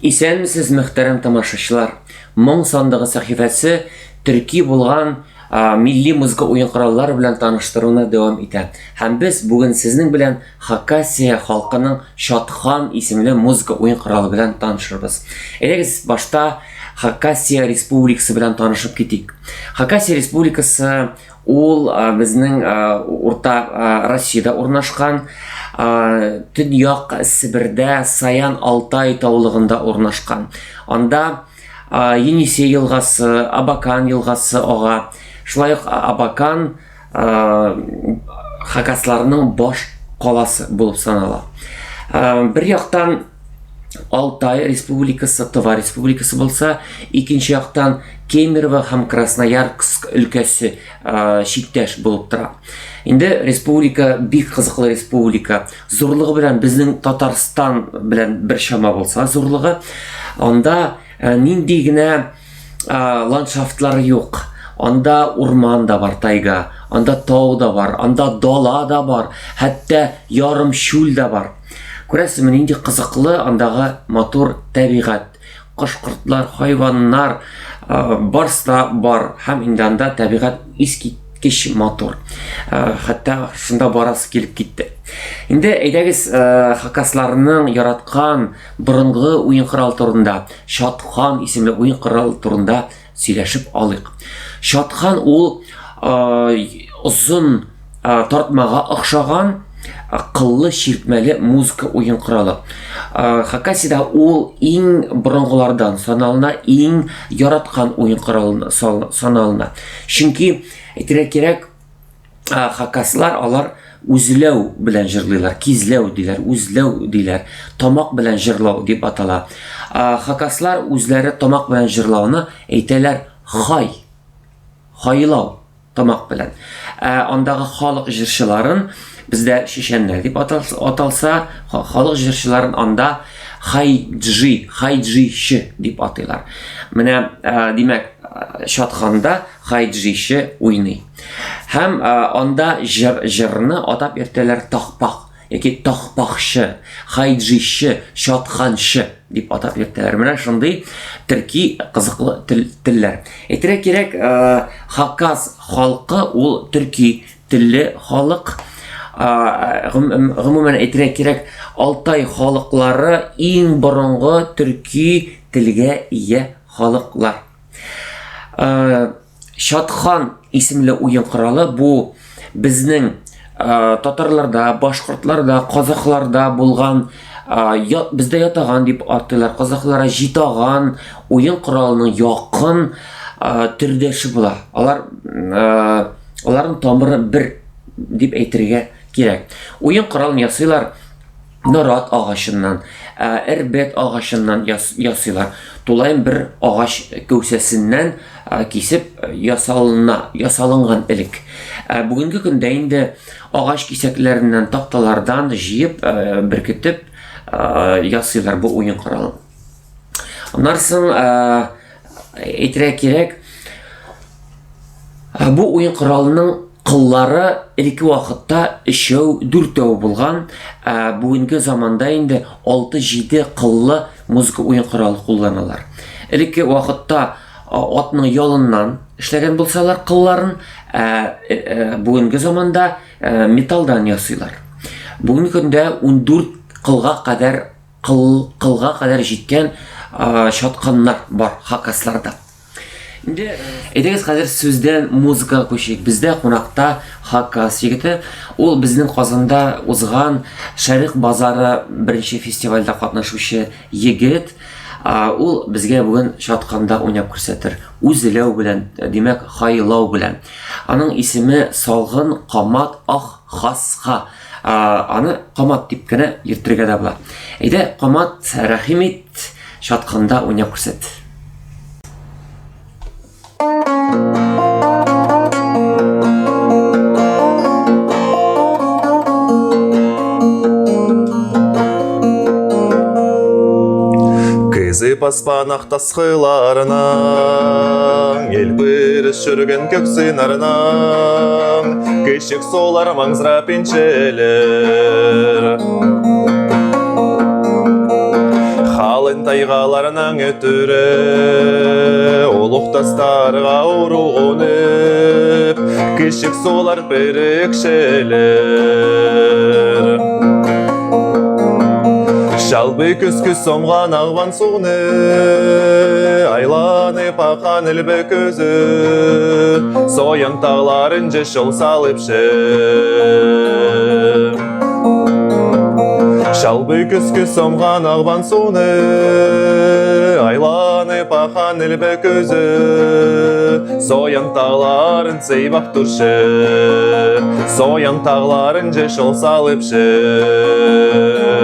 Исәнмесез, мөхтәрәм тамашачылар! Моң сандыгы сәхифәсе төрки булган милли музыка уен кораллары белән таныштыруны дәвам итә. Һәм без бүген сезнең белән Хакасия халкының Чатхан исемле музыка уен коралы белән танышырбыз. Әйдәгез, башта Хакасия республикасы белән танышып китик. Хакасия республикасы ул безнең Урта Россиядә урнашкан, Төньяк Себердә Саян Алтай таулыгында урнашкан. Анда Енисей елгасы, Абакан елгасы ага. Шулай ук Абакан хакасларның баш каласы булып санала. Бер яктан Алтай республикасы, Тыва республикасы булса, икенче яктан Кемерово һәм Красноярск өлкәсе чиктәш булып тора. Инде республика бик кызыклы республика. Зурлыгы белән безнең Татарстан белән бер чама булса зурлыгы, анда нинди генә ландшафтлар юк. Анда урман да бар, тайга, анда тау да бар, анда дала да бар, хәтта ярым чүл дә бар. Күрәсезме, нинди кызыклы андагы матур табигать. Кош-кортлар, хайваннар, барсы да бар. Һәм инде анда табигать искиткеч матур. Хәтта шунда барасы килеп китте. Инде әйдәгез, хакасларның яраткан борынгы уен коралы турында, Чатхан исемле уен коралы турында сөйләшеп алыйк. Чатхан ул озын тартмага охшаган кыллы чиртмәле музыка уен коралы. Хакасида ул иң борынгылардан саналына, иң яраткан уен коралы саналына. Чөнки әйтергә кирәк, хакаслар алар үзләү белән җырлыйлар, кизләү диләр, үзләү диләр, тамак белән җырлау дип атала. Хакаслар үзләре тамак белән җырлауны әйтәләр хай, хайлау тамак белән. Ә андагы халык җырчыларын бездә чеченнәр дип аталса, халык җырчыларын анда хайджи, хайджишы дип атыйлар. Менә, димәк, Чатханда хайджишы уйный. Һәм анда җыр, җырны атап йөртәләр тахпак яки тахпакчы, хайджишы, чатханчы дип атап йөртәләр. Менә шундый төрки кызыклы тел, телләр. Әйтергә кирәк, хакас халкы ул төрки телле халык. Гомумән әйтергә кирәк, Алтай халыклары иң борынгы төрки телгә ия халыклар. Чатхан исемле уен коралы бу безнең татарларда, башкортларда, казахларда булган бездә ятаган дип атыйлар. Казахларда җитаган уен коралының якын төрдәше була. Алар аларның тамыры бер дип әйтергә кирәк. Уен коралын ясыйлар нарат агачыннан, эрбет агачыннан ясыйлар. Тулаем бер агач кәүсәсеннән кисеп ясалына, ясалынган элек. Бүгенге көндә инде агач кисәкләреннән, такталардан җыеп, беркетеп ясыйлар бу уен коралын. Аннан соң әйтергә кирәк, бу уен коралының кыллары элекке вакытта өчәү, дүртәү булган, ә бүгенге заманда инде 6-7 кыллы музыка уен коралы кулланалар. Элекке вакытта атның ялыннан эшләгән булсалар кылларын, ә бүгенге заманда металлдан ясыйлар. Бүгенге көндә 14 кылга кадәр кыл, кылга кадәр җиткән чатканнар бар хакасларда. Инде әйдәгез хәзер сүздән музыкага күчик. Бездә кунакта Хакас егете. Ул безнең Казанда узган Шәрык базары беренче фестивальдә катнашучы егет. Ул безгә бүген чатканда уйнап күрсәтер. Үзләү белән, димәк, хайлау белән. Аның исеме Салгын Камат Ах Хасха. Аны Камат дип кенә йөртергә дә була. Әйдә, Камат, рәхим ит, чатканда уйнап күрсәт. Кызы паспанах тасқыларының, Елбір жүрген көк сынарының, Кішік солар маңзырап еншілер. Тайгаларның өтүрі, Улук тастарга уругунып, Кичек сулар перекшелер. Шалбы көзкү сомган агван суны, Айланып акан элбе көзү, Соян тагларын жешол салып ше. Шалбы көзкү сомган агван суны, Айланып акан элбе көзү, Соян тагларын сыйбап туршы, Соян тагларын жешол салып ше.